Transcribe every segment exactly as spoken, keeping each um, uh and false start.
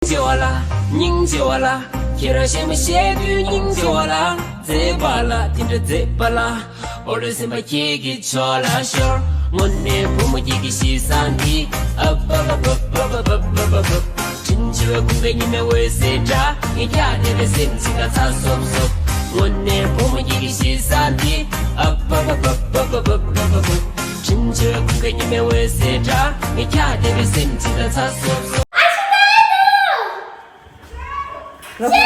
ཆེ་བ་ལ། སྙིང་རྗེ་བ་ལ། ཁྱེད་རང་གཞས་མ་བཤད་དུས་སྙིང་རྗེ་བ་ལ། མཛེས་པ་ལ་དེ་འདྲ་མཛེས་པ་ལ། འོ་ལོ་སེམས་པ་ཁྱེད་ཀྱི་ཕྱོགས་ལ་ཤོར། དངོས་གནས་བུ་མོ་ཁྱེད་ཀྱི་གཤིས་བཟང་འདི། ཨ་བ་བ་བ། དྲིན་ཆེ་བའི་ཁུང་པའི་ཉི་མའི་འོད་ཟེར་འདྲ། ངས་ཁྱེད་བལྟས་པའི་སེམས་ཅིག་ལ་ཚ་སོབ་སོབ། དངོས་གནས་བུ་མོ་ཁྱེད་ཀྱི་གཤིས་བཟང་འདི། ཨ་བ་བ་བ། དྲིན་ཆེ་བའི་ཁུང་པའི་ཉི་མའི་འོད་ཟེར་འདྲ། ངས་ཁྱེད་བལྟས་པའི་སེམས་ཅིག་ལ་ཚ་སོབ་སོབ། ནོར་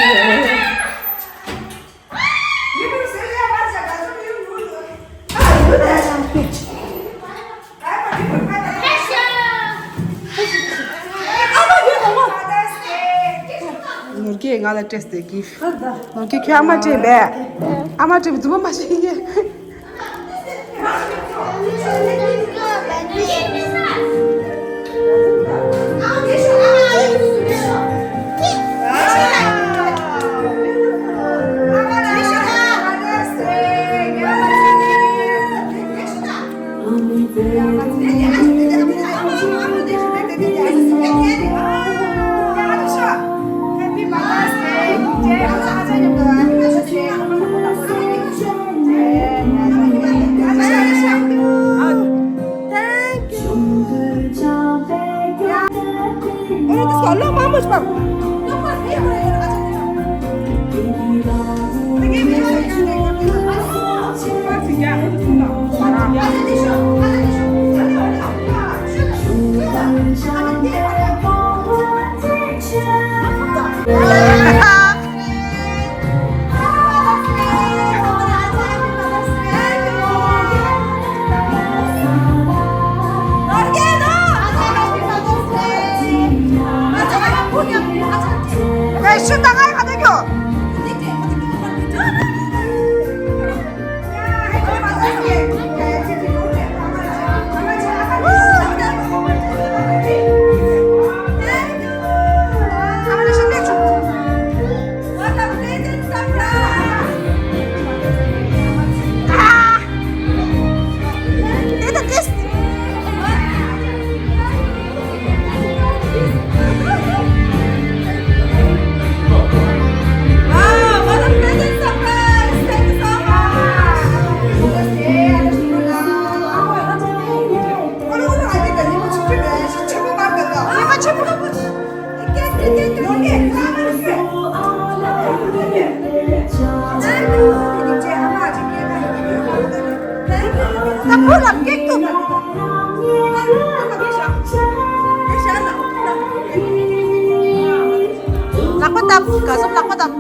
གྱིས་ང་ལ་སྤྲད་སའི་གིཕ། ནོར་གྱིས་ཁྱོད་ཨ་མ་སྤྲད་པས། ཨ་མ་སྤྲད་པའི་རྫུན་མ་མ་བཤད་ཡེ། ལག་པ་བཏབ། ག་ཟུམ་ལག་པ་བཏབ།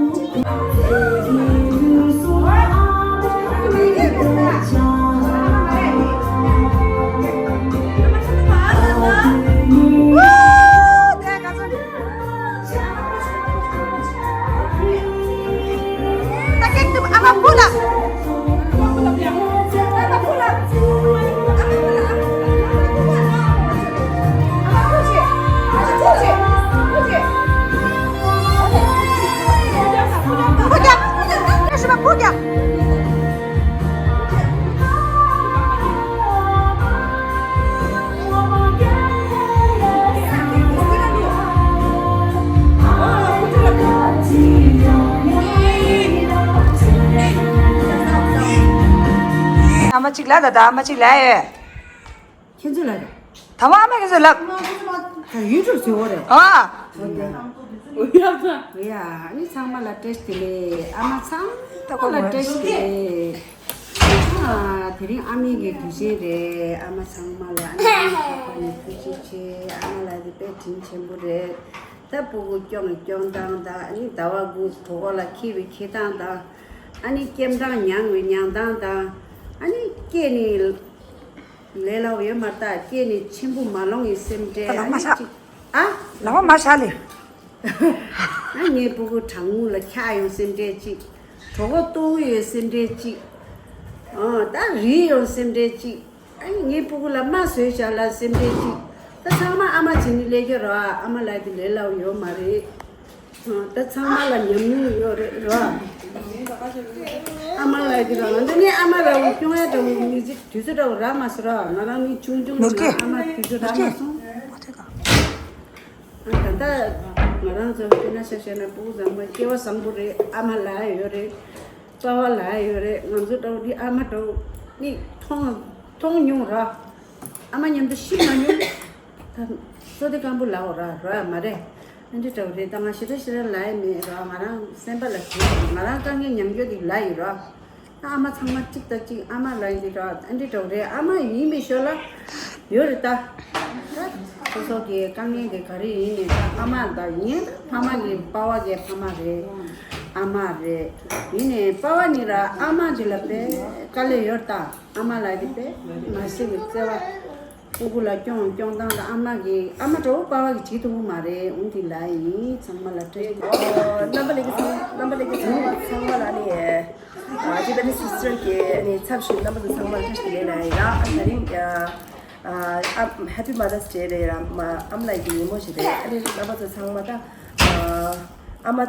ཨ་མ་གཅིག་ལ་ད་ད་ཨ་མ་གཅིག་ལ་ཡོད། ཁྱེད་ཚོ་ལ་རེད། ད་མ་ཨ་མ་ཁྱེད་ཚོ་ལབ། ད་ཡུལ་གྲུབ་ཟེར་བ་རེད། ཨ། ཡ་ནི་ཚང་མ་ལ་བཀྲ་ཤིས་བདེ་ལེགས། ཨ་མ་ཚང་མ་ལ་བཀྲ་ཤིས་བདེ་ལེགས། ཨ། དེ་རིང་ཨ་མའི་གི་དུས་ཆེན་རེད། ཨ་མ་ཚང་མ་ལ་ཨ་མའི་གི་ཐུགས་རྗེ་ཆེ། ཨ་མ་ལ་དེ་དཔེ་དྲིན་ཆེན་པོ་རེད། ད་སྤུ་གུ་སྐྱོང་སྐྱོང་སྟངས་དང་། ཨ་ནི་ཟླ་བ་དགུ་གྲོད་ཁོག་ལ་འཁྱེར་བའི་འཁྱེར་སྟངས་དང་། ཨ་ནི་སྐྱེམས་སྐྲང་མྱང་བའི་མྱང་སྟངས་དང་། ཨ་ནི་སྐྱེས་ནས་ལས་སླ་བོ་ཡོད་མ་རེད། ད་སྐྱེས་ནས་ཆེན་པོ་མ་ལོང་བའི་སེམས་ཁྲལ། ད་ལག་པ་ཨ་ནི་མ་བཞག་ཅིག་ཨ། ལག་པ་མ་བཞག་ལེ། ཨ། ངའི་སྤུ་གུ་གྲང་མོ་ལ་འཁྱག་ཡོང་སེམས་ཁྲལ་ཅིག་གྲོད་ཁོག་ལྟོགས་ཡོད་སེམས་ཁྲལ་ཅིག་ཨ། ད་རིལ་ཡོང་སེམས་ཁྲལ་ཅིག་ཨ་ནི་ངའི་སྤུ་གུ་ལ་རྨ་བཟོས་བཞག་ལ་སེམས་ཁྲལ་ཅིག་ད་ཚང་མ་ཨ་མ་བྱེད་ནི་ལས་ཀྱི་རོ། ཨ་མ་ལ་དེ་ལས་སླ་བོ་ཡོད་མ་རེད། ད་ཚང་མ་ལ་ཉམས་མྱོང་ཡོད་རེད་རོ། ཨ་མ་ལ་དེ་རོ། ང་ཚོ་ནི་ཨ་མ་ར་བོ་སྐྱོང་ཡ་འདྲ་བོ་མི་ཚེ་དུས་ཚོད་འདྲ་བོ་རག་མ་སོང་རོ། ང་རང་ནི་ཆུང་ཆུང་ནས་ཨ་མ་དུས་ཚོད་རག་མ་སོང་། ཨ། ད་ལྟ་ ང་རང་ཚོ་དཔེར་ན་ཆ་བཞག་ན་ཕྲུ་གུ་བཟང་པོ་སྐལ་བ་བཟང་པོ་རེད། ཨ་མ་ལ་ཡོད་རེད། པ་ཕ་ལ་ཡོད་རེད། ང་ཚོ་འདྲ་བོ་འདི་ཨ་མ་འདྲ་བོ་ནི་མཐོང་མཐོང་མྱོང་ར། ཨ་མ་མཉམ་དུ་ཤི་མ་མྱོང་། ད་བསོད་བདེ་སྐམ་པོ་ལའོ་ར་རོ་ཡ་མ་རེད། ཨ་འདྲ་འདྲ་བོ་རེད། ད་ང་ཞེ་དྲག་ཞེ་དྲག་ལ་ཡ་མེད་ར། ང་རང་སེམས་པ་ལ་དྲན། ང་རང་དཀའ་ངལ་མྱོང་རྒྱུ་འདི་ལ་ཡི་ར། ཨ་མ་ཚང་མ་གཅིག་དང་གཅིག་ཨ་མ་ལ་ཡིན་འདི་འདྲ་ཨ་འདྲི་འདྲ་བོ་རེད། ཨ་མ་ཡིན་མི་ཤོད་ལ་ཡོད་རེད་ད། ད་སོ་སོ་གི་དཀའ་ངལ་དེ་ག་རེ་ཡིན་ནས་ད་ཨ་མ་ད་ཡིན། ཕ་མ་གི་པ་ཕ་གི་ཕ་མ་རེད། ཨ་མ་རེད། ཡིན་ནས་པ་ཕ་ནི་ར་ཨ་མ་ཅིག་ལ་དཔེ་དཀའ་ལས་ཡོད་ད། ཨ་མ་ལ་ཡི་དཔེ་མ་སྲིད་གི་བརྩེ་བ། སྤུ་གུ་ལ་སྐྱོང་སྐྱོང་སྟངས་དང་ཨ་མ་གི་ཨ་མ་འདྲ་བོ་པ་ཕ་གི་བྱེད་ཐུབ་ཀྱི་མ་རེད། འོན་ཏེ་ལ་ཡིན། ཚང་མ་ལ་བཀྲ་ཤིས་བདེ་ལེགས། རྣམ་པ་ལྷན་རྒྱས་ཚང་རྣམ་པ་ལྷན་རྒྱས་ཚང་མ་ཚང་མ་ལ་ནི། ཨ་ཅི་པ་ནི་སིས་ཊར་གི་ནི་ཚབ་ཞུས་རྣམ་པ་ཚོ་ཚང་མ་ལ་བཀྲ་ཤིས་བདེ་ལེགས་ལ་ཡིན་ལ། ཨ་ད་རིང་ཨ་ཨ་Happy Mother's Day རེད་ལ། མ་ཨ་མ་ལགས་ཀྱི་ཉིན་མོ་ཞིག་རེད། ཨ་ནི་རྣམ་པ་ཚོ་ཚང་མ་ད་ཨ་ཨ་མ་ཨ་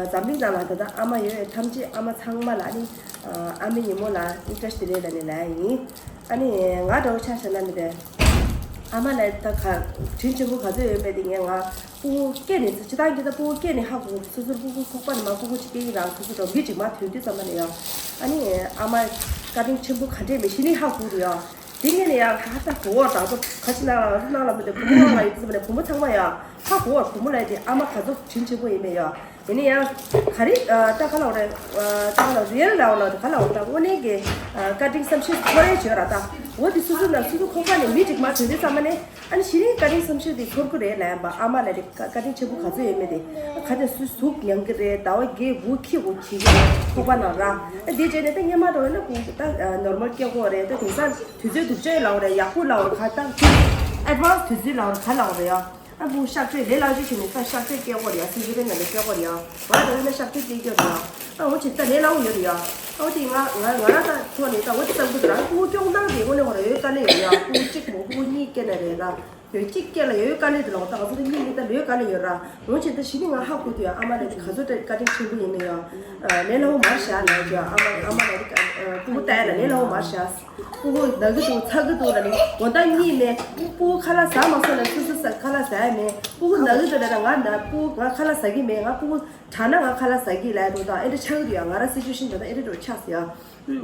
འཛམ་གླིང་ནང་ལ་ད་ལྟ་ཨ་མ་ཡོད་ཐམས་ཅད་ཨ་མ་ཚང་མ་ལ་ནི་ཨ་ཨ་མའི་ཉིན་མོ་ལ་ནི་བཀྲ་ཤིས་བདེ་ལེགས་ལ་ནི་ལ་ཡིན། ཨ་ནི་ང་འདྲ་བོ་ཆ་བཞག་ན་ནི་རེད། ཨ་མ་ལ་ད་ག་དྲིན་ཆེན་པོ་ག་ཚོད་ཡོད་མེད་དེ་ངས་ང་སྤུ་གུ་སྐྱེས་ནས་སྤྱི་བཏང་གི་ད་སྤུ་གུ་སྐྱེས་ནས་ཧ་གོ། སོ་སོར་སྤུ་གུ་ཁོག་པ་ནས་མ་སྤུ་གུ་གཅིག་སྐྱེ་ཡིན་རང་སོ་སོ་འགྲོ་མི་གཅིག་མ་ཐོན་དུས་ཙམ་པ་ནས་ཡང་ཨ་ནི་ཨ་མ་བཀའ་དྲིན་ཆེན་པོ་ག་འདྲས་མེད་ཤི་ནི་ཧ་གོ་རེད་ཡ། དེ་ངས་ནས་ཡང་ཧ་ཧ་ད་གོ་བ་དང་ཚོ་ག་ཅི་ན་ལ་ན་ལ་མི་འདུག་བུ་མོ་ང་ཡིན་ཙམ་པ་ནས་བུ་མོ་ཚང་མ་ཡང་ཧ་གོ་བ། བུ་མོ་ལ་དེ་ཨ་མ་ག་ཚོད་དྲིན་ཆེན་པོ་ཡིན་མེད་ཡ། ཡིན་ན་ཡང་ག་རེ་ད་ག་ལ་བ་རེད། ད་ག་ལ་རེལ་ལ་བ་ལ་ག་ལ་བ་ད་དངོས་གནས་ཀྱི་བཀའ་དྲིན་བསམ་ཤེས་ཁོ་རེ་བྱོས་ར། ད་འོ་དེ་སོ་སོ་ན་སོ་སོ་ཁོག་པ་ནས་མི་གཅིག་མ་ཐོན་དུས་ཙམ་པ་ནས། ཨ་ནི་གཞི་རིང་བཀའ་དྲིན་བསམ་ཤེས་དེ་ཚོར་གི་རེད་ལབ་ཡིན་པ། ཨ་མ་ལ་རེ་བཀའ་བཀའ་དྲིན་ཆེན་པོ་ག་ཚོད་ཡོད་མེད་དེ། ཁ་ཅིག་སུ་ཟུག་མྱང་གི་རེད། ཟླ་བ་བརྒྱད་དགུ་ཁྱི་གུ་བྱེད་ཀྱི་རེད་ཁོག་པ་ནང་ར། ཨ་དེ་བྱས་ནས་ད་སྔོན་མ་འགྲོ་ཡིན་ན་ཁོང་ད་ནོར་མལ་སྐྱེ་གོ་རེད། ད་དེང་སང་དུས་ཚོད་སྡུག་ཅག་ལབ་རེད། ཡག་པོ་ལབ་རེད། ག་ད་ཨེ་ཌི་ཝན་སི་དུས་ཚོད་ལབ་རེད། ག་ལབ་རེད་ཡ། ཨ་སྤུ་གུ་གཤག་བཅོས་ལས་སླ་བཅོས་བྱས་ནས་ད་གཤག་བཅོས་སྐྱེ་གོ་རེད་ཡ། སེམས་ཅན་པའི་ནང་ནས་སྐྱེ་གོ་རེད་ཡ། ང་ལ་འགྲོ་ཡིན་ན་གཤག་བཅོས་སྐྱེ་རྒྱུ་རེད་ཡ། ཨ་འོ་ཅིག་ད་ལས་སླ་བོ་ཡོད་རེད་ཡ། ཨ་འོ་ཅིག་ང་ང་ང་རང་ད་ཐོག་ནས་ད་འོ་ཅིག་བསམ་གི་འདུག་རང་སྤུ་གུ་སྐྱོང་སྟངས་དེ་དངོས་གནས་ཁོ་རང་ཡོད་དཀའ་ལས་ཡོད་རེད་ཡ། སྤུ་གུ་གཅིག་མོ་སྤུ་གུ་གཉིས་སྐྱེས་ན་རེད་ར། ཡོད་གཅིག་སྐྱེས་ལ་ཡོད་དཀའ་ལས་དེ་ལོག་ད་ང་ཚོ་ད་གཉིས་གཉིས་ད་ལོས་དཀའ་ལས་ཡོད་ར། འོ་ཅིག་ད་གཞི་ནས་ང་ཧ་གོ་དུས་ཡ་ཨ་མ་ལ་དེ་ག་ཚོད་ད་བཀའ་དྲིན་ཆེན་པོ་ཡིན་ན་ཡ། ལས་སླ་བོ་མར་བཞག་ལ་ཡ། ཨ་མ་ཨ་མ་ལ་དེ་སྤུ་གུ་ལྟ་ཡ་ལ་ལས་སླ་བོ་མར་བཞག་སྤུ་གུ་ན་གི་འདུག་ཚ་གི་འདུག་ལ་ནི་དགོང་དག་གཉིད་མེད། སྤུ་གུ་ཁ་ལག་ཟ་མ་སོང་ན་སོ་སོ་ས་ཁ་ལག་ཟ་ཡ་མེད། སྤུ་གུ་ན་གི་འདུག་ལ་ན་ང་ན་སྤུ་གུ་ང་ཁ་ལག་ཟ་གི་མེད། ང་སྤུ་གུ་དྲག་ན་ང་ཁ་ལག་ཟ་གི་ལ་ཡ་འགྲོ་དང་ཨེ་འདྲ་ཆགས་ཀྱི་འདུག་ཡ། ང་རང་སི་ཅུ་ཨེ་ཤན་ད་ལྟ་ཨེ་འདྲ་འགྲོ་ཆགས་སོང་ཡ།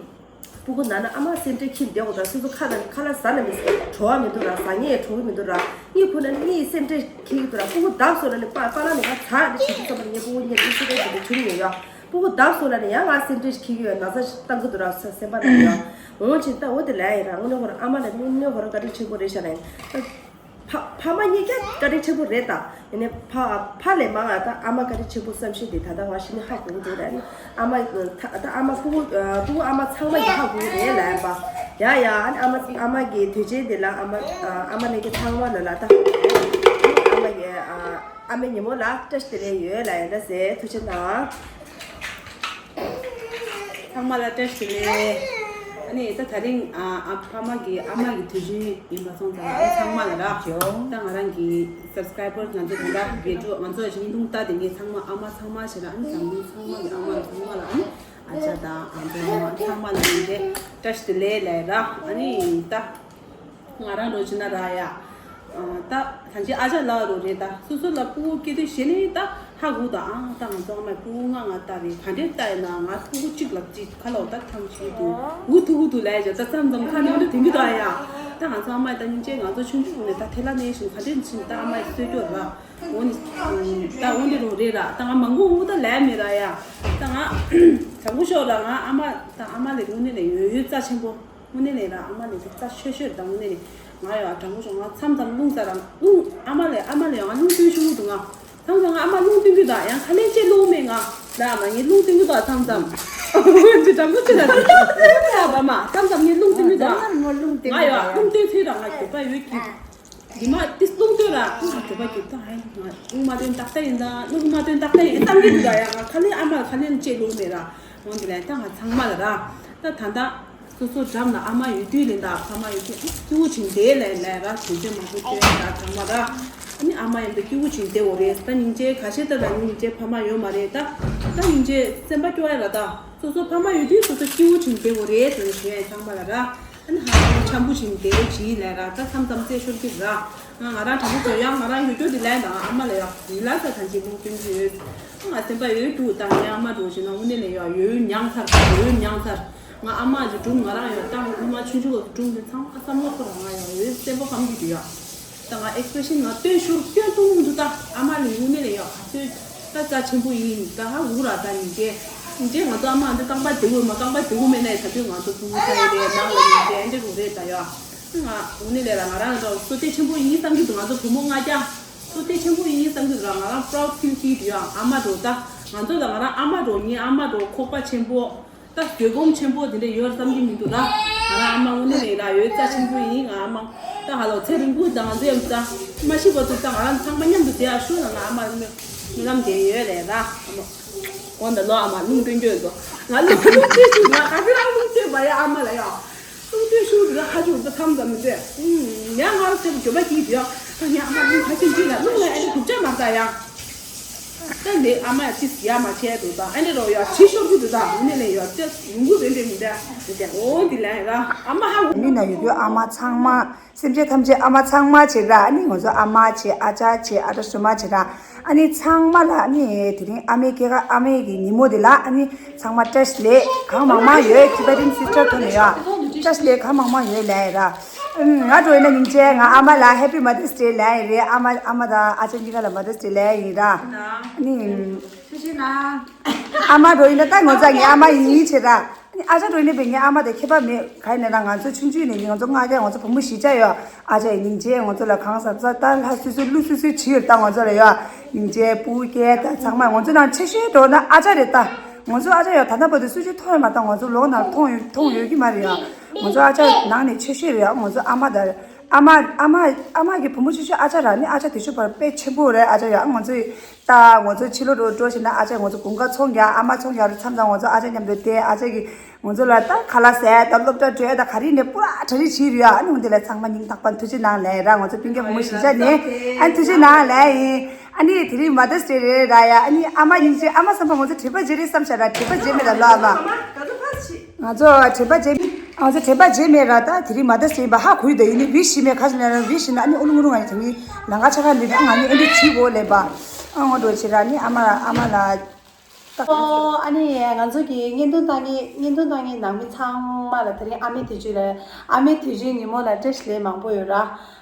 སྤུ་གུ་ན་ན་ཨ་མ་སེམས་ཁྲལ་ཁྱིམ་བསྡད་འོ་ད་སོ་སོ་ཁ་ལག་ཁ་ལག་ཟ་ན་མི་ཟ་བྲོ་བ་མི་འདུག་ར། ཟ་ངེས་བྲོ་གི་མི་འདུག་ར། གཉིད་ཁུག་ན་གཉིད་སེམས་ཁྲལ་ཁྱེར་གི་འདུག་ར། སྤུ་གུ་བརྡབ་སོང་ན་ནི་པ་པ་ལགས་ནི་ང་ཚ་འདྲ་བྱེད་ཀྱི་ཙམ་པ་ངའི་སྤུ་གུ་གཉིད་སེམས་ཁྲལ་འདི་འདྲ་བྱུང་ཡོད་ཡ། སྤུ་གུ་བརྡབ་སོང་ན་ནི་ཡང་ང་སེམས་ཁྲལ་ཁྱེར་གི་ཡོད། ན་ཚ་བཏང་གི་འདུག་ར། སེམས་པ་ནང་ཡ། འོང་ཅིག་ད་འོ་དེ་ལས་ཡིན་ར། དངོས་གནས་ཁོ་རང་ཨ་མ་ལ་དངོས་གནས་ཁོ་རང་བཀའ་དྲིན་ཆེན་པོ་རེད་ཤག་ལ་ཡིན། ཕ་ཕ་མ་གཉིས་ཀ་བཀའ་དྲིན་ཆེན་པོ་རེད་ད། ཡིན་ནའི་ཕ་ཕ་ལས་མང་ང་ད་ཨ་མ་བཀའ་དྲིན་ཆེན་པོ་བསམ་ཤེས་དེ་ད་ལྟ་ང་ཤི་ནས་ཧ་གོ་གི་འདུག་ར། ཨ་མ་ད་ཨ་མ་སྤུ་གུ་སྤུ་གུ་ཨ་མ་ཚང་མ་ཡིན་ཧ་གོ་གི་རེད་ལ་ཡིན་པ། ཡ་ཡ། ཨ་ནི་ཨ་མ་ཨ་མ་གི་དུས་ཆེན་དེ་ལ་ཨ་མ་ཨ་མ་ལས་ཀྱི་ཚང་མ་ལ་ལ་ད་ཨ་མ་གི་ཨ་མའི་ཉིན་མོ་ལ་བཀྲ་ཤིས་བདེ་ལེགས་ཡོད་ལ་ཡིན་ད་ཟེར་ཐུགས་ཆེ་གནང་། ཚང་མ་ལ་བཀྲ་ཤིས་བདེ་ལེགས། ཨ་ནི་ད་ད་རིང་ཨ་ཨ་ཕ་མ་གི་ཨ་མ་གི་དུས་ཆེན་ཡིན་པ་སོང་ཙང་ཨ་ཚང་མ་ལ་རག་ཞོ། ད་ང་རང་གི་སབ་སི་ཀ་རའི་བར་ང་ཚོ་དེ་འདྲ་དགེ་ཕྲུག་ང་ཚོ་ཞིང་རླུང་རྟ་དེ་ངས་ཚང་མ་ཨ་མ་ཚང་མ་ཞེ་ན་ཨ་ནི་འཛམ་གླིང་ཚང་མ་གི་ཨ་མ་ལ་ཚང་མ་ལ་ཨ་ནི་ཨ་ཅག་དང་ཨ་ཅག་ཨ་མ་ཚང་མ་ལ་ཡིན་ཏེ་བཀྲ་ཤིས་བདེ་ལེགས་ལ་རག་ཨ་ནི་ད། ང་རང་རོ་ཆེ་ན་ར་ཡ། ད་ཐང་ཆེ་ཨ་ཅག་ལགས་རོ་རེད་ད། སོ་སོ་ལ་སྤུ་གུ་སྐྱེ་དུས་གཞི་ནས་ད་ཧ་གོ་ད། ཨང་ད་ང་ཚོ་ཨ་མའི་སྤུ་གུ་ང་ང་ལྟ་རེད། ག་འདྲས་ལྟ་ཡིན་ན་ང་སྤུ་གུ་གཅིག་ལ་གཅིག་ཁ་ལོ་ད་ཐང་ཆེ་དུ་འུ་ཐུ་འུ་ཐུ་ལས་ཡོད་ད་ཙམ་ཙམ་ཁ་ནས་འུ་ཐུ་དེང་གི་ད་ཡ། ད་ང་ཚོ་ཨ་མའི་ད་སྙིང་རྗེ། ང་ཚོ་ཆུང་ཆུང་ནས་ད་ཐེ་ལ་ནས་བཞིན་ག་འདྲས་བཞིན་ད་ཨ་མའི་གསོས་སྐྱོར་ར། འོ་ནི་ད་འོ་འདི་རོ་རེད་ར། ད་ང་མང་པོ་འུ་ད་ལས་མེད་ར་ཡ། ད་ང་དྲང་པོ་ཤོད་ར། ང་ཨ་མ་ད་ཨ་མ་ལས་དངོས་གནས་ནས་ཡོད་ཡོད་རྩ་ཆེན་པོ། དངོས་གནས་ནས་ར་ཨ་མ་ལས་དེ་རྩ་ཆེ་ཤོས་དང་དངོས་གནས་ནས་ང་ཡང་དྲང་པོ་ཞུ། ང་མཚམས་མཚམས་རླུང་ཟ་རང་རླུང་ཨ་མ་ལས་ཨ་མ་ལས་ཡང་རླུང་སྟོན་ཤུགས་འདུག་ང་མཚམས་མཚམས་ང་ཨ་མ་རླུང་སྟོན་གྱི་དང་ཡང་ཁ་ལས་ཅེས་རླུང་མེད་ང་ལ་ཨ་མ་ངས་རླུང་སྟོན་གྱི་དང་མཚམས་མཚམས་ཅི་དྲང་པོ་ཅི་ལ་ཨ་མ་མཚམས་མཚམས་ངས་རླུང་སྟོན་གྱི་དང་ང་ཡང་རླུང་སྟོན་ཚུལ་རང་ང་གྱོད་པ་ཡོད་ཀྱི། འདི་མ་ཏིས་རླུང་སྟོན་ར་ཨ་གྱོད་པ་གྱོད་ད་ཧའི་ང་རླུང་མ་སྟོན་ཏག་ཏག་ཡིན་ད་རླུང་མ་སྟོན་ཏག་ཏག་ཡིན་བསམ་གྱི་འདུག་ད་ཡང་ང་ཁ་ལས་ཨ་མ་ཁ་ལས་ཅེས་རླུང་མེད་ར། འོན་ཏེ་ལས་ད་ང་ཚང་མ་ལ་ར་ད་ད་ད། སོ་སོ་འགྲམ་ལ་ཨ་མ་ཡོད་དུས་ལས་ད་ཕ་མ་ཡོད་དུས་སྐྱིད་པོ་བྱུང་བསྡད་ལས་ལས་ར་དུས་ཚོད་མང་པོ་སྟོན་ད་ཚང་མ་ར། ཨ་ནི་ཨ་མ་ཡོད་དུས་སྐྱིད་པོ་བྱུང་བསྡད་འོ་རེད། ད་སྙིང་རྗེ་ཁ་ཤས་ད་ལ་སྙིང་རྗེ་ཕ་མ་ཡོད་མ་རེད་ད། ད་སྙིང་རྗེ་སེམས་པ་སྐྱོ་ཡ་ར་ད། སོ་སོ་ཕ་མ་ཡོད་དུས་སོ་སོ་སྐྱིད་པོ་བྱུང་བསྡད་འོ་རེད་དེ་ཞུ་ཡ་ཚང་མ་ལ་ར། ཨ་ནི་ཧ་ཧ་འཆམ་པོ་བྱུང་བསྡད་རེད་བྱིས་ལས་ར་ད་མཚམས་མཚམས་རྩེ་ཤོར་གི་ར། ང་ང་རང་དྲང་པོ་བྱས་ཡང་ང་རང་ཡོད་རྒྱུ་དེ་ལན་དང་ཨ་མ་ལ་ཡང་ཡིད་ལ་ས་ཐང་ཆེན་པོ་སྟོན་གྱི་ཡོད། ང་སེམས་པ་ཡོད་དུ་དང་ངའི་ཨ་མ་འགྲོ་བཞིན་ན་དངོས་གནས་ལས་ཡང་ཡོད་མྱངས་ཚར་ཡོད་མྱངས་ཚར། ང་ཨ་མ་གི་སྒྲུང་ང་རང་ཡང་ཏང་ཨུ་མ་ཆུང་ཆུང་གི་སྒྲུང་དེ་ཚང་མ་བསམ་བློ་འཁོར་ང་ཡང་ཡོད་སེམས་པ་ཕམ་གྱི་འདུག་ཡ། ད་ང་ཨེག་སི་པི་རེ་ཤན་ང་སྟོན་ཤུར་སྐྱོན་གཏོང་གི་འདུག་ད་ཨ་མ་ལ་དངོས་གནས་ལས་ཡང་ག་ཚོད་ད་རྩ་ཆེན་པོ་ཡིན་ད་ཧ་འུ་ར་ད་ཡིན་གྱི། ཡིན་གྱི་ང་ཚོ་ཨ་མ་འདི་རྐང་པ་བདེ་བོ་མ་རྐང་པ་བདེ་བོ་མེད་ན་ཡང་ད་དུས་ང་ཚོ་ཕྲུ་གུ་ཚ་ཡི་རེད་ནང་ལ་ཡིན་གྱི་འདི་རུ་རེད་ད་ཡ། ང་དངོས་གནས་ལས་ལ་ང་རང་ལ་བསོད་བདེ་ཆེན་པོ་ཡིན་བསམ་གྱི་འདུག་ང་ཚོ་བུ་མོ་ལྔ་བརྒྱ། བསོད་བདེ་ཆེན་པོ་ཡིན་བསམ་གྱི་འདུག་ང་རང་proud feel གྱི་འདུག་ཡ། ཨ་མ་འགྲོ་ད་ང་ཚོ་ད་ང་རང་ཨ་མ་འགྲོ་ངའི་ཨ་མ་འགྲོ་ཁོག་པ་ཆེན་པོ། ད་བཟོད་སྒོམ་ཆེན་པོ་དེ་འདྲ་ཡོད་བསམ་གྱི་མི་འདུག་ད་ང་རང་ཨ་མ་དངོས་གནས་ལས་ལ་ཡོད་རྩ་ཆེན་པོ་ཡིན་ང་ཨ་མ། ད་ཧ་ལོ་ཚེ་རིང་པོ་དང་ང་ཚོ་ཡང་ད་མ་ཤི་བར་དུ་ད་ང་རང་ཚང་མ་མཉམ་དུ་བསྡད་ཨ་ཤོད་ལ་ང་ཨ་མ་སྨོན་ལམ་འདེབས་ཡོད་ལས་ད་ཨ་མ། འོ་ན་ལོ་ཨ་མ་རླུང་སྟོན་རྒྱུ་ཡོད་དོ། ང་རླུང་རླུང་སྟོན་ཞུ་ང་ག་ཚོད་རང་རླུང་སྟོན་པ་ཡ་ཨ་མ་ལ་ཡ། རླུང་སྟོན་ཞུ་འདི་ཧ་ཅང་ད་ཚམ་ཙམ་མི་འདྲ། ཡང་ང་རང་ཚེ་གོ་མ་གྱིས་དེ་ཡ། ད་ངའི་ཨ་མ་རླུང་ཧ་ཅང་སྟོན་ལ་རླུང་ལ་ཨ་ནི་སྒྲུབ་བྱ་མ་ལྟ་ཡ། ད་འདི་ཨ་མ་ཅི་ཡ་མ་བྱས་འདུག་ད་ཨ་འདྲ་རོ་ཡ་ཇི་ཤོར་གི་འདུག་ད་འུ་ནས་ལས་ཡ་ཏེ་ཡོང་གི་རེད་འདྲ་མི་འདྲ་མི་འདྲ་འོ་འདི་ལ་ཡ་ཨ་མ་ཧ་འུ་མི་ན་ཡོད་དུས་ཨ་མ་ཚང་མ། སེམས་ཅན་ཐམས་ཅད་ཨ་མ་ཚང་མ་བྱེད་ར། ཨ་ནི་ང་ཚོ་ཨ་མ་བྱེད་ཨ་ཅག་བྱེད་ཨ་ཏྲ་སུ་མ་བྱེད་ར། ཨ་ནི་ཚང་མ་ལ་ཨ་ནི་དེ་རིང་ཨ་མའི་སྐྱེས་སྐར་ཨ་མའི་གི་ཉིན་མོ་དེ་ལ་ཨ་ནི་ཚང་མ་བཀྲ་ཤིས་བདེ་ལེགས་གང་མང་མང་ཡོད། Tibetan sister ཐོག་ནས་ཡོད་བཀྲ་ཤིས་བདེ་ལེགས་གང་མང་མང་ཡོད་ལབ་ཡ་ར། ཨུམ་ང་འགྲོ་ཡིན་ན་སྙིང་རྗེ་ང་ཨ་མ་ལ་Happy Mother's Day ལབ་ཡ་རེད། ཨ་མ་ཨ་མ་དང་ཨ་ཅག་གཉིས་ཀ་ལ་Mother's Day ལབ་ཡ་ཡིན་ར། ཨ་ནི་ཐུགས་རྗེ་གནང་། ཨ་མ་འགྲོ་ཡིན་ན་ད་ངོ་ཚ་ངའི་ཨ་མ་ཡིན་བྱེད་ར། ཨ་ཅག་འགྲོ་ཡིན་ན་བས་ངའི་ཨ་མ་དང་ཁྱད་པར་མེད། ག་ཡིན་ན་ང་ཚོ་ཆུང་ཆུང་ནས་ང་ཚོ་ལྔ་བརྒྱ་ང་ཚོ་བུ་མོ་བཞི་ཆ་ཡོད། ཨ་ཅག་ཡི་སྙིང་རྗེ་ང་ཚོ་ལ་གང་ཟབ་ཟབ་ད་ལྷ་སུ་སུ་ཀླུ་སུ་སུའི་བྱིས་ཡོད་ད་ང་ཚོ་ལ་ཡོད། སྙིང་རྗེ་སྤུ་གུ་སྐྱེས་ད་ཚང་མ་ང་ཚོ་ནང་ཆེ་ཤོས་འགྲོ་ན་ཨ་ཅག་རེད་ད། ང་ཚོ་ཨ་ཅག་ཡོད་ད་ལྟ་བར་དུ་སུ་ཅིག་མཐོང་ཡོད་མ་ད་ང་ཚོ་ལོག་ན་མཐོང་ཡོད་མཐོང་ཡོད་ཀྱི་མ་རེད་ཡ། ང་ཚོ་ཨ་ཅག་ནང་ནས་ཆེ་ཤོས་རེད་ཡ། ང་ཚོ་ཨ་མ་དང་ཨ་མ་ཨ་མ་ཨ་མ་གི་བུ་མོ་ཆེ་ཤོས་ཨ་ཅག་ར་ནི་ཨ་ཅག་དེ་ཤོད་པར་དཔེ་ཆེན་པོ་རེད་ཨ་ཅག་ཡ། ང་ཚོ་ད་ང་ཚོ་ཕྱི་ལོགས་འགྲོ་འགྲོ་བྱས་ན་ཨ་ཅག་ང་ཚོ་དགུན་ཁ་ཚོང་རྒྱག་ཨ་མ་ཚོང་རྒྱག་རུ་མཚམས་མཚམས་ང་ཚོ་ཨ་ཅག་མཉམ་དུ་བསྡད་ཨ་ཅག་གིས་ང་ཚོ་ལ་ད་ཁ་ལག་ཟས་ད་སློབ་གྲྭ་བྲོས་ད་ག་རེ་ནས་པུ་ར་གྲ་རི་བྱེད་རུ་ཡ། ཨ་ནི་འོན་དེ་ལ་ཚང་མ་སྙིང་ཐག་པ་ཐུགས་རྗེ་གནང་ལབ་ར། ང་ཚོ་སྤུན་ཀྱག་བུ་མོ་གཞིས་ཆགས་ནས་ཨ་ནི་ཐུགས་རྗེ་གནང་ལབ་ཡིན། ཨ་ནི་དེ་རིང་Mother's Day རེད་ར་ཡ། ཨ་ནི་ཨ་མ་སྙིང་རྗེ་ཨ་མ་བསམ་པ་ང་ཚོ་དྲན་པ་བརྗེད་རེད་བསམ་བྱ་ར། དྲན་པ་བརྗེད་མེད་ད་ལོ་ཨ་མ། ང་ཚོ་དྲན་པ་བརྗེད་ང་ཚོ་དྲན་པ་བརྗེད་མེད་ར། ད་དེ་རིང་Mother's Day ཡིན་པ་ཧ་གོ་ཡི་ད། ཡིན་ནི་wish ཡིན་མེད་ཁ་ཞིག་ན་ར་wish ཡིན་ན་ཨ་ནི་ཨུ་ལུ་ངུ་ལུ་ང་ཡི་ཚང་གི་ལང་ཀ་ཆ་ཁ་འདི་ནི་ཨ་ང་ནི་ཨ་འདི་བྱིས་པོ་ལས་པ་ཨ་ངོ་འགྲོ་བྱེད་ར། ཨ་ནི་ཨ་མ་ར་ཨ་མ་ལ། ཨོ་ཨ་ནི་ང་ཚོ་གི་བརྙན་ཐུང་ལྟ་མཁན་བརྙན་ཐུང་ལྟ་མཁན་ནང་མི་ཚང་མ་ལ་དེ་རིང་ཨ་མའི་དུས་ཆེན་ལ་ཨ་མའི་དུས་ཆེན་ཉིན་མོ་ལ་བཀྲ་ཤིས་བདེ་ལེགས་མང་པོ་ཡོད་ར།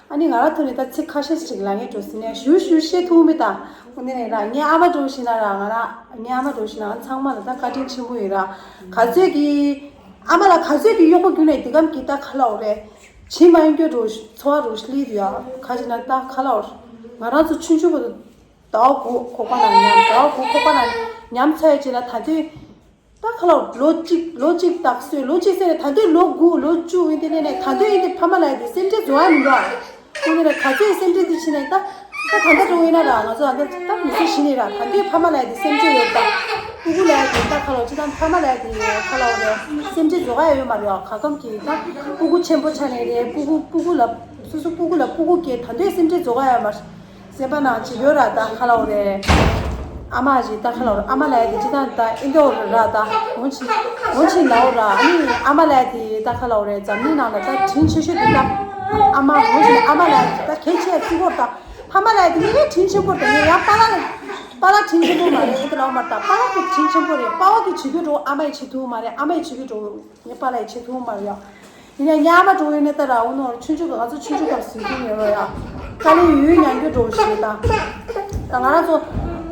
ཨ་ནི་ང་རང་ཐོག་ནས་ད་ཚིག་ཁ་ཤས་ཤིག་ལབ་ངེས་འགྲོ་ཟིན་ནས་ཞུ་ཞུ་བཤད་ཐུབ་མེད་ད། ཨོ་ནི་ནས་ར་ངའི་ཨ་མ་འགྲོ་བཞིན་ན་ར་ང་ར་ངའི་ཨ་མ་འགྲོ་བཞིན་ན་ང་ཚང་མ་ལ་ད་བཀའ་དྲིན་ཆེན་པོ་ཡོད་ར། ག་ཚོད་ཀྱི་ཨ་མ་ལ་ག་ཚོད་ཀྱི་གཡོག་པོ་བརྒྱུད་ནས་འདི་གམ་གྱི་ད་ཁ་ལ་འོ་རེད། ཕྱི་མ་ཡོང་རྒྱུ་འགྲོ་འཚོ་བ་རོ་ཤི་ལི་དུ་ཡ་ག་ཅི་ན་ད་ཁ་ལ་འོ་ང་རང་ཚོ་ཆུང་ཆུང་བར་དུ། ཟླ་བ་དགུ་ཁོག་པ་ནང་ཉམས། ཟླ་བ་དགུ་ཁོག་པ་ནང་ཉམས་ཚར་ཡོད་ཅེ་ན་ད་དུས། ད་ཁ་ལོ་ལོ་གཅིག་ལོ་གཅིག་དག་སོས་ལོ་གཅིག་ཟེར་ནས་ད་དུས་ལོ་དགུ་ལོ་བཅུ་ཡིན་དེ་ནས་ནས་ད་དུས་ཡིན་དེ་ཕ་མ་ལ་ཡ་དེ་སེམས་ཁྲལ་བཟོ་བ་མི་འདུག་ཨ། ཁོ་ནས་ནས་ག་ཚོད་སེམས་ཁྲལ་དེ་ཕྱིན་ནས་ད་ད་ད་ལྟ་འགྲོ་ཡིན་ན་ར་ང་ཚོ་ད་ལྟ་མི་ཚེ་ཤི་ནས་ར་ད་དུས་ཕ་མ་ལ་ཡ་དེ་སེམས་ཁྲལ་ཡོད་ད། སྤུ་གུ་ལ་ཡ་དེ་ད་ཁ་ལོ་ཅི་ད་ཕ་མ་ལ་ཡ་དེ་ཁ་ལོ་རེད་སེམས་ཁྲལ་བཟོ་ག་ཡ་ཡོད་མ་རེད་ཨ། ག་གམ་གྱི་ད་སྤུ་གུ་ཆེན་པོ་ཆགས་ནས་རེད་སྤུ་གུ་སྤུ་གུ་ལ་སོ་སོ་སྤུ་གུ་ལ་སྤུ་གུ་སྐྱེ་ད་དུས་སེམས་ཁྲལ་བཟོ་ག་ཡ་མ། སེམས་པ་ནང་ཅི་ཡོད་ར་ད་ཁ་ལ་འོ་རེད། ཨ་མ་ཞིག་ད་ཁ་ལ་འོ་ར་ཨ་མ་ལ་ཡ་དེ་ཅི་ད་ད་ཨིན་དེ་འོ་ར་ད་འོ་ཆི་འོ་ཆི་ལ་འོ་ར་ཨ་ནི་ཨ་མ་ལ་ཡ་དེ་ད་ཁ་ལ་འོ་རེད་འཛམ་གླིང་ནང་ལ་ད་དྲིན་ཆེ་ཤོས་དེ་ད་ཨ་མ་འོ་ཆི་ཨ་མ་ལ་ཡ་ད་གལ་ཆེ་བརྩི་བོར་ད་ཕ་མ་ལ་ཡ་དེ་ངའི་དྲིན་ཆེན་པོར་ད་ངའི་ཡང་པ་ལ་པ་ལ་དྲིན་ཆེན་པོ་མ་རེད་ཨིན་དེ་ལ་འོ་མ་ད་པ་ལ་དེ་དྲིན་ཆེན་པོ་རེད་པ་བ་གི་བྱེད་རྒྱུ་འགྲོ་ཨ་མ་ཡི་བྱེད་ཐུབ་མ་རེད་ཨ་མ་ཡི་བྱེད་རྒྱུ་འགྲོ། ངའི་པཱ་ལགས་ཡི་བྱེད་ཐུབ་མ་རེད་ཡ། ཡིན་ཡང་ཉག་མ་འགྲོ་ཡོད་ནས་ད་ར་འུ་ནོར་ཆུང་ཆུང་གི་ང་ཚོ་ཆུང་ཆུང་སྐབས་ཟིན་གྱི་ཡོད་རོ་ཡ། དཀའ་ལས་ཡོད་ཡོད་མྱངས་རྒྱུ་འགྲོ་ཞེས་དང་། ད་ང་རང་ཚོ་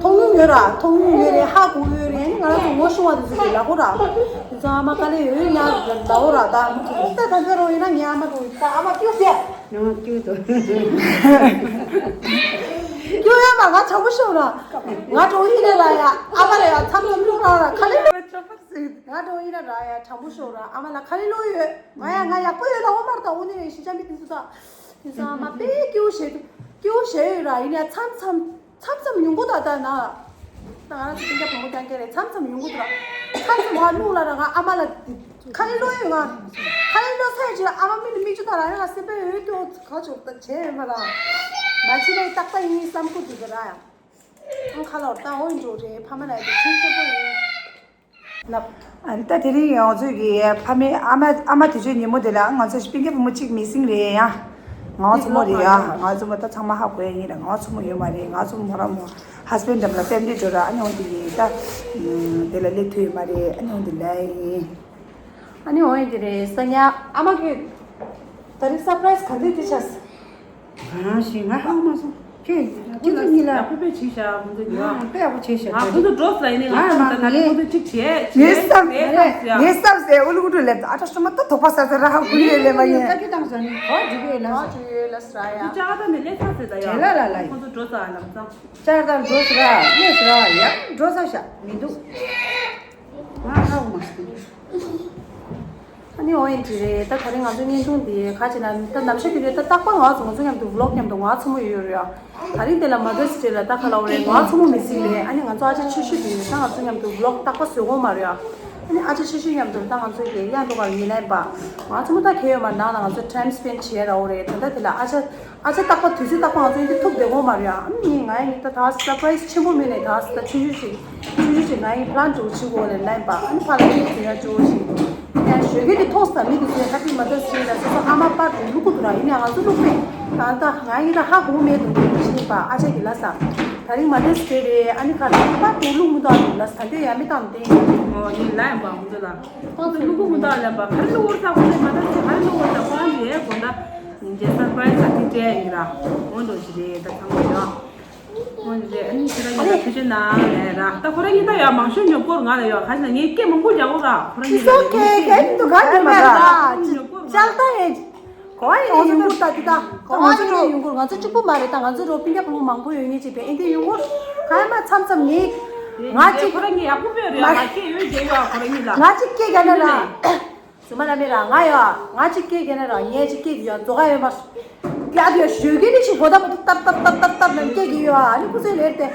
མཐོང་མྱོང་ཡོད་ར་མཐོང་མྱོང་ཡོད་རེད་ཧ་གོ་ཡོད་རེད་ཡིན་ང་རང་ཚོ་ངོ་ཤེས་པ་དེ་ཚོ་གི་ལབ་གོ་ར། དེ་ཚོ་ཨ་མ་དཀའ་ལས་ཡོད་ཡོད་མྱངས་ལབ་གོ་ར་ད། ད་ད་ཚོད་རོ་ཡིན་ན་ངའི་ཨ་མ་འགྲོ་ཡོད་ད་ཨ་མ་སྐྱུག་ཟེར། ང་སྐྱུག་ཏོ། སྐྱུག་ཡ་མ་ང་དྲང་པོ་ཤོད་ར། ང་འགྲོ་ཡིན་ནས་ར་ཡ་ཨ་མ་ལ་ཡ་མཚམས་མཚམས་སློང་ར་ར་ཁ་ལེ་ལོ། ང་འགྲོ་ཡིན་ན་ར་ཡ་དྲང་པོ་ཤོད་ར་ཨ་མ་ལ་ཁ་ལེ་ལོ་ཡོད། ང་ཡ་ང་ཡག་པོ་ཡོད་ལ་འོ་མར་དང་འོ་ནི་རེད་ཤི་ཅང་མི་དེ་ཚོ་དང་། དེ་ཚོ་ཨ་མ་དཔེ་སྐྱིའུ་བྱེད་འདུག་སྐྱིའུ་བྱེད་ཡོད་ར་ཡིན་ཡ་མཚམས་མཚམས་མཚམས་མཚམས་ཡོང་གི་ད་ད་ན། ད་ང་རང་ཚོ་སྤུན་ཀྱག་བུ་མོ་རྐྱང་རྐྱང་རེད་མཚམས་མཚམས་ཡོང་གི་འདུག་ར། མཚམས་མཚམས་ང་སློང་ལ་ར་ང་ཨ་མ་ལ་ཁ་ལེ་ལོ་ཡོད་ང་། ཁ་ལེ་ལོ་ས་ཡོད་ཅིག་ལ་ཨ་མ་མི་ལ་མིག་ཆུ་ད་ར་ཡང་ང་སེམས་པའི་འོད་སྐྱོ་ག་ཆོག་ད་བྱས་ཡོད་མ་ར། མ་ཕྱི་ནས་ཏག་ཏག་ཡིན་བསམ་གི་འདུག་གི་ར་ཡ། ཁ་ལོར་ད་འོ་འགྲོ་རེད་ཕ་མ་ལ་ཡ་དེ་ཆུང་ཆུང་པོ་ཡིན། ལབ། ཨ་ནི་ད་དེ་རིང་ང་ཚོས་ཀྱི་ཕ་མའི་ཨ་མ་ཨ་མ་དུས་ཆེན་ཉིན་མོ་དེ་ལ་ང་ཚོ་སྤུན་ཀྱག་བུ་མོ་གཅིག་མི་སིང་རེད་ཡ། ང་ཚོ་མོ་རེད་ཡ། ང་ཚོ་མོ་ད་ཚང་མ་ཧ་གོ་ཡ་ཡིན་ར། ང་ཚོ་མོ་ཡོད་མ་རེད། ང་ཚོ་མོ་ར་མོ་ཧས་བྷེན་ཌི་འགྲམ་ལ་ཕེ་མི་ལི་འགྲོ་ར། ཨ་ནི་འོང་དེ་ཡིན་ད། དེ་ལ་སླེབས་ཐུབ་ཡོད་མ་རེད། ཨ་ནི་འོང་དེ་ལ་ཡིན། ཨ་ནི་འོང་ཡིན་དེ་རེད། ས་ཉ་ཨ་མ་གི་ད་རེས་སར་པ་རའི་སི་ག་འདི་དེ་ཆགས། ང་ཞིག་ང་ཧ་གོ་མ་སོང་། ཁྱེད་ཁྱེད་ཚོ་གཉིས་ལ་ཡག་པོ་དཔེ་བྱས་ཤག་ཁོང་ཚོ་གཉིས་ལ། ང་དཔེ་ཡག་པོ་བྱས་ཤག་ང་ཁོང་ཚོ་འགྲོ་ས་ཡིན་ནི། ང་ང་ད་ལྟ་ཁོང་ཚོ་གཅིག་བྱས་ངའི་བསམ་བྱས་ངའི་བསམ་ཟེར་ཨུ་ལུ་ཀུ་ཏུ་ལེབ་ཨ་ཏྲ་སོ་མ་ཏོ་དོག་པ་ས་ས་ར་ཧ་གུ་ཡོད་ལེ་མ་ཡིན། ལྟ་རྒྱུ་བཏང་སོང་ནི་གོ་འགྲིག་གི་ཡོད་ལ། ང་ཅི་ཡོད་ལ་ས་ཡ། ཅ་ད་ནི་ལེ་ས་ཟེར་ད་ཡ། ཇེ་ལ་ལ་ལ་ཡིན། ཁོང་ཚོ་འགྲོ་ས་ལམ་སང་། ཅར་དང་འགྲོ་ས་ར་ལེ་ས་ར་ཡ་འགྲོ་ས་ཤ་མི་འདུག་ང་ཧ་གོ་མ་སོང་། ཨ་ནི་འོ་ཡིན་གྱི་རེད། ད་ད་རིང་ང་ཚོའི་བརྙན་ཐུང་འདི་ག་ཅི་ན་ད་ནམ་ཞག་གི་རེད། ད་རྟག་པར་ང་ཚོ་ང་ཚོ་མཉམ་དུ་ཝི་ལོག་མཉམ་དུ་ང་ཚོ་མོ་ཡོད་ཡོད་རེད་ཡ། ད་རིང་དེ་ལ་མ་དར་སི་ཌེ་ལ་ད་ག་ལ་འོ་རེད། ང་ཚོ་མོ་མི་སྲིད་རེད། ཨ་ནི་ང་ཚོ་ཨ་ཅག་ཆེ་ཤོས་དེ་ད་ང་ཚོ་མཉམ་དུ་ཝི་ལོག་རྟག་པར་བཟོ་གོ་མ་རེད་ཡ། ཨ་ནི་ཨ་ཅག་ཆེ་ཤོས་མཉམ་དུ་ད་ང་ཚོ་གི་ཡ་འགྲོ་གར་ཉིན་ལན་པ་ང་ཚོ་མོ་ད་གས་ཡོད་མ་ནང་ལ་ང་ཚོ་ཊའིམ་སི་པེན་ཌི་བྱས་ར་འོ་རེད། ད་ད་དེ་ལ་ཨ་ཅག་ཨ་ཅག་རྟག་པར་དུས་ཚོད་རྟག་པར་ང་ཚོ་ཡིན་དུས་ཐུག་བསྡད་ཡོད་མ་རེད་ཡ། ཨ་ནི་ངའི་ངའི་ད་ད་སར་པ་རའི་སི་ཆེན་པོ་མིན་ནས་ད་ད་ཆུང་ཆུང་ཞིག་ཆུང་ཆུང་ཞིག་ང་ཡི་པི་ལན་འགྲོ་ཆུ་གོ་ལས་ལན་པ། ཨ་ནི་ཕ་ལ་ཡིན་དུས་ཡ་ཅོ་ཞིག་ཡ་ཞོད་གི་དེ་ཐོག་ས་མི་དེ་ཚོས་ཧ་པི་མ་དར་སི་ཌེ་ལ་སོ་སོ་ཨ་མ་པ་དུ་ལུག་གུ་དུ་ར་ཡིན་ནས་ང་ཚོ་ལུག་པས་ད་ད་ང་ཡི་ད་ཧ་གོ་མེད་དུ་འགྲོ་གི་ཞིག་པ། ཨ་ཅག་གི་ལ་ས་ད་རིང་མ་དར་སི་ཌེ་རེད། ཨ་ནི་ག་ད་པ་དུ་ལུག་མི་དུ་ཨ་དུ་ལ་ས་དེ་ཡ་མི་དང་དེ་ཡིན། ཨོ་ཡིན་ལན་པ་མི་དུ་ལ་ཁོང་ཚོ་ལུག་གུ་མི་དུ་ཨ་ལན་པ་ག་རེ་ལུག་བོར་ས་ཁོང་ཚོ་མ་དར་སི་ག་རེ་ལུག་བོར་ས་ཁོང་ཚོ་ཡ་གོ་ད། ཉིན་རྗེས་སར་པ་རའི་སི་ཨ་ཏི་སྤྲད་ཡིན་ར། འོ་འགྲོ་ཞིག་རེད་ད་ཚང་མ་ཡོད། འོ་འདི་རེད། ཨ་ནི་ཁྱེད་རང་གཉིས་ལ་ཐུགས་རྗེ་གནང་ལས་ར། ད་ཁོ་རང་གཉིས་ད་ཡོད་མང་ཤོས་ཉོ་སྐོར་ང་ལ་ཡོད་ག་ཞིག་ན་ངས་སྐད་མང་པོ་རྒྱག་གོ་ར། ཁོ་རང་གཉིས་ལ་ངས་སྐད་མང་པོ་ཉོ་སྐོར་ང་ལ་ཡོད། ཅག་ད་ཧེ། གོ་ཡིན་ཡོང་སྐོར་ད་དེ་ད་གོ་ང་ཚོ་ཡོང་སྐོར་ང་ཚོ་གཅིག་པུ་མ་རེད། ད་ང་ཚོ་རོ་སྤུན་ཀྱག་བུ་མོ་མང་པོ་ཡོད་ངེས་ཅིག་པས་ཨེ་འདི་ཡོང་སྐོར་ག་ཡ་མ་མཚམས་མཚམས་ངས་ང་ཅིག་ཁོ་རང་གཉིས་ཡག་པོ་སྤེལ་རེད་ཡ། ང་སྐད་ཡོད་རྒྱག་ཡོད་ཁོ་རང་གཉིས་ལ་ང་ཅིག་སྐད་རྒྱག་ན་ར། སུ་མ་ལ་མི་ར་ང་ཡ། ང་ཅིག་སྐད་རྒྱག་ན་ར་ངས་ཅིག་སྐད་རྒྱག་ཡ་མཛོ་ག་ཡོད་མ། ཡ་དེ་ཡ་ཞོད་གི་ནི་ཞིག་གོ་ད་པོ་ཏར་ཏར་ཏར་ཏར་ཏར་ནམ་སྐད་རྒྱག་ཡོད་ཨ་ནི་ཁུ་ཚོའི་ལེར་ཏེ།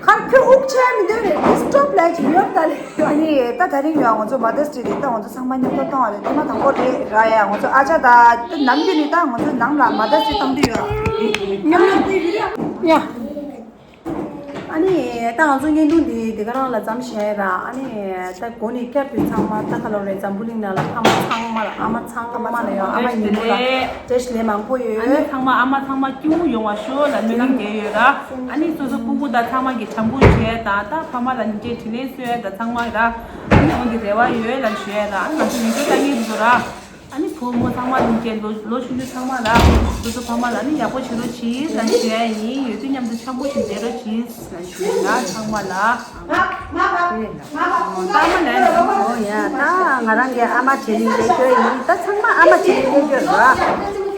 ཁར་ཁྱོད་དབུགས་ཆད་མི་འདོད་རེད་སི་ཊོབ་ལ་ཅིག་ཡོད་ད་ལེ། ཨ་ནི་ད་ད་རིང་ཡོད་ང་ཚོ་མ་དར་སི་ཌེ་རེད། ད་ང་ཚོ་ཚང་མ་མཉམ་དུ་གཏོང་བ་རེད། དེ་མ་དང་པོ་རེད་ར་ཡ། ང་ཚོ་ཨ་ཅག་ད་ད་ནམ་རྒྱུན་ནི་ད་ང་ཚོ་ནང་ལ་མ་དར་སི་ཌེ་གཏོང་དུས་ཡོད་མཉམ་དུ་ཡ། ཨ་ནི་ད་ང་ཚོ་བརྙན་ཐུང་འདི་འདི་ག་རང་ལ་མཚམས་བཞག་ཡ་ར། ཨ་ནི་ད་གོ་ནས་བསྐྱར་དུ་ཚང་མ་ད་ག་ལོ་རེད། འཛམ་བུ་གླིང་ནང་ལ་ཕ་མ་ཚང་མ་ལ་ཨ་མ་ཚང་མ་ལ་ཡང་ཨ་མ་ཉིན་མོ་ལ་བཀྲ་ཤིས་བདེ་ལེགས་མང་པོ་ཡོད། ཨ་ནི་ཚང་མ་ཨ་མ་ཚང་མ་སྐྱིད་པོ་ཡོང་བ་ཤོག་ལ་སྨོན་ལམ་རྒྱག་ཡོད་ར། ཨ་ནི་སོ་སོ་སྤུ་གུ་དང་ཚང་མ་གི་བྱམས་པོ་བྱས་དང་ད་ཕ་མ་ལ་སྙིང་རྗེ་དྲིན་ལན་གསོས་དང་ཚང་མ་ར། ཨ་ནི་འོང་གི་རེ་བ་ཡོད་ལ་ཞུ་ཡ་ར། ཨ་ནི་ང་ཚོ་ཡིན་གཅིག་ལྟ་ངེས་འདུག་ར། ཨ་ནི་བུ་མོ་ཚང་མ་ལ་མཇལ་ལོ་ལོ་ཆུང་ཆུང་ཚང་མ་ལ་སོ་སོ་ཕ་མ་ལ་ནི་ཡག་པོ་བྱེད་རོགས་གྱིས་ལ་ཞུ་ཡ་ཡིན། ཡོད་དུས་མཉམ་དུ་འཆམ་པོ་ཞིག་མཛད་རོགས་གྱིས་ལ་ཞུ་ཡ་ཚང་མ་ལ། ཨ་མ་ལ་ཡ་ད་ང་རང་གི་ཨ་མ་བྱེད་ནི་ལས་སྐྱོ་ཡིན། ད་ཚང་མ་ཨ་མ་བྱེད་ནི་ལས་སྐྱོ་ར།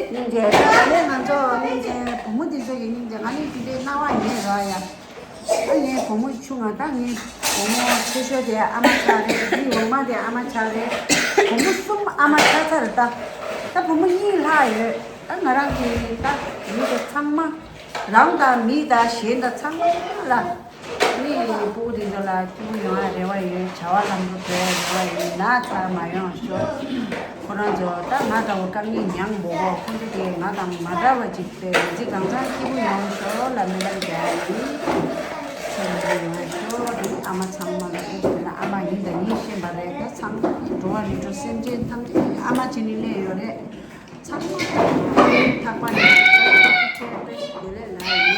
སྙིང་རྗེ་ད་ལས་ང་ཚོ་སྙིང་རྗེ་བུ་མོ་འདི་ཚོ་གི་སྙིང་རྗེ་ང་ནི་དེ་འདྲའི་སྣང་བ་ཡིན་ར་ཡ། ད་ངའི་བུ་མོ་ཆུང་ང་ད་ངའི་བུ་མོ་ཆེ་ཤོས་དེ་ཨ་མ་ཆགས་རེད། དེའི་འོག་མ་དེ་ཨ་མ་ཆགས་རེད། བུ་མོ་གསུམ་ཨ་མ་ཆགས་ཚར་རེད། ད་ད་བུ་མོ་གཉིས་ལྷག་ཡོད། ད་ང་རང་གི་ད་མི་དེ་ཚང་མ་རང་དང་མི་དང་གཞན་དང་ཚང་མ་ལ་ངའི་སྤུ་གུ་དེ་ཚོ་ལ་སྐྱིད་པོ་ཡོང་ཡ་རེ་བ་ཡོད། བྱ་བ་ལམ་འགྲོ་འགྲོ་ཡ་རེ་བ་ཡོད། ན་ཚ་མ་ཡོང་ཤོག་ཁོ་རང་ཚོ་ད་ང་དང་དཀའ་ངལ་མྱངས་འོ་ཁོ་ཚོ་དེ་ང་དང་མ་འདྲ་བ་ཅིག་དཔེ་མི་ཚེ་གང་ཚང་སྐྱིད་པོ་ཡོང་ཤོག་ལ་སྨོན་ལམ་རྒྱག་ཡ་ཡིན། ཚེ་རིང་པོ་ཡོང་ཤོག་དེ་ནི་ཨ་མ་ཚང་མ་ལ་ཨེ་དེ་ན་ཨ་མ་ཡིན་དང་ཡིན་ཤེས་པ་རེད། ད་ཚང་མ་འགྲོ་བ་རིགས་དྲུག་སེམས་ཅན་ཐམས་ཅད་ཨ་མ་བྱས་ནས་སླེབས་ཡོད་རེད། ཚང་མ་ཐག་པ་ནས་ཁྱེད་དཔེ་ཞིག་དེ་ལས་ལ་